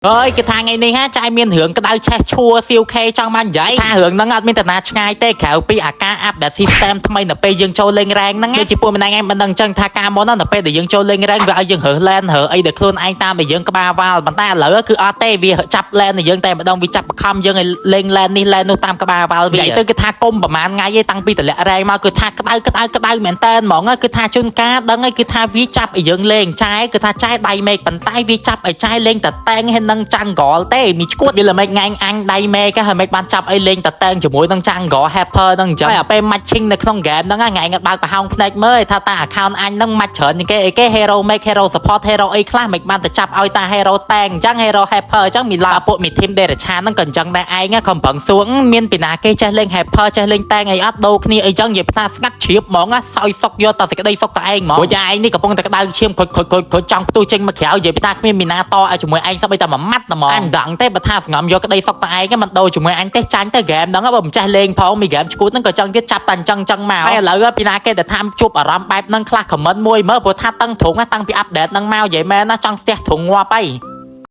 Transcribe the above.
អើយគេថាថ្ងៃនេះហាចាយមានរឿងក្តៅឆេះឈួរសៀវខេចង់បាននិយាយថារឿងហ្នឹងអត់មានតាណាឆ្ងាយទេក្រៅពីអាការ update system ថ្មីនៅពេលយើងចូលលេង rank ហ្នឹងណាជាពួកម្នាក់ឯងមិនដឹងចឹងថាការមុនណានៅពេលដែលយើងចូលលេង rank វាឲ្យយើងរើស lane រើអីដែលខ្លួនឯងតាមឲ្យយើងក្បាលវ៉ាល់ប៉ុន្តែឥឡូវគឺអត់ទេវាចាប់ lane ឲ្យយើងតែម្ដងវាចាប់បខំយើងឲ្យលេង lane នេះ lane នោះតាមក្បាលវ៉ាល់វានិយាយទៅគឺថាគុំប្រហែលថ្ងៃឯងតាំងពីតម្លាក់ rank មកគឺថាក្តៅក្តៅក្តៅមែនតើហ្មងគឺថាជួនកាលដឹងឯងគឺថាវាចាប់ឲ្យយើងលេងចែគឺថាចែដៃមេឃប៉ុន្តែវាចាប់ឲ្យចែលេងតតែងហើយនឹង jungle ទេមីឈួតវាល្មិចងាញ់អញដៃមេឃហើយមិនបានចាប់ឲ្យលេងតតែងជាមួយនឹង jungle helper ហ្នឹងអញ្ចឹងហើយអាពេល matching នៅក្នុង game ហ្នឹងថ្ងៃងបើកប្រហោងភ្នែកមើលថាតា account អញហ្នឹង match ច្រើនជាងគេអីគេ hero make hero support hero អីខ្លះមិនបានទៅចាប់ឲ្យតា hero តែងអញ្ចឹង hero helper អញ្ចឹងមីឡាពួកមី team ដេរឆានហ្នឹងក៏អញ្ចឹងដែរឯងខំប្រឹងសួងមានពីណាគេចេះលេង helper ចេះលេងតែងអីអត់ដូរគ្នាអីចឹងនិយាយថាស្ងាត់ជ្រាបហ្មងសោយសុកយកតែសេចក្តីសុកតែឯងហ្មងព្រោះចាឯងនេះកំពុងតែក្តៅឈាមខុចខុចខុចខុចចង់ផ្ទុះចេញមកក្រៅនិយាយថាគ្មានមីណាតឲ្យជាមួយឯងសោះបីតែមួយម៉ាត់ហ្មងអញមិនដឹងទេបើថាសងំយកក្តីសុកតែឯងមិនដូរជាមួយអញទេចាញ់ទៅហ្គេមហ្នឹងបើមិនចេះលេងផងមីហ្គេមឈួតហ្នឹងក៏ចឹងទៀតចាប់តែអញ្ចឹងចឹងមកហើយឥឡូវពីណាគេដែលថាជួបអារម្មណ៍បែបហ្នឹងខ្លះ comment មួយមើលព្រោះថាតឹងទ្រង់តាំងពី update ហ្នឹងមកនិយាយមែនណាចង់ស្ទះទ្រង់ងាប់អី។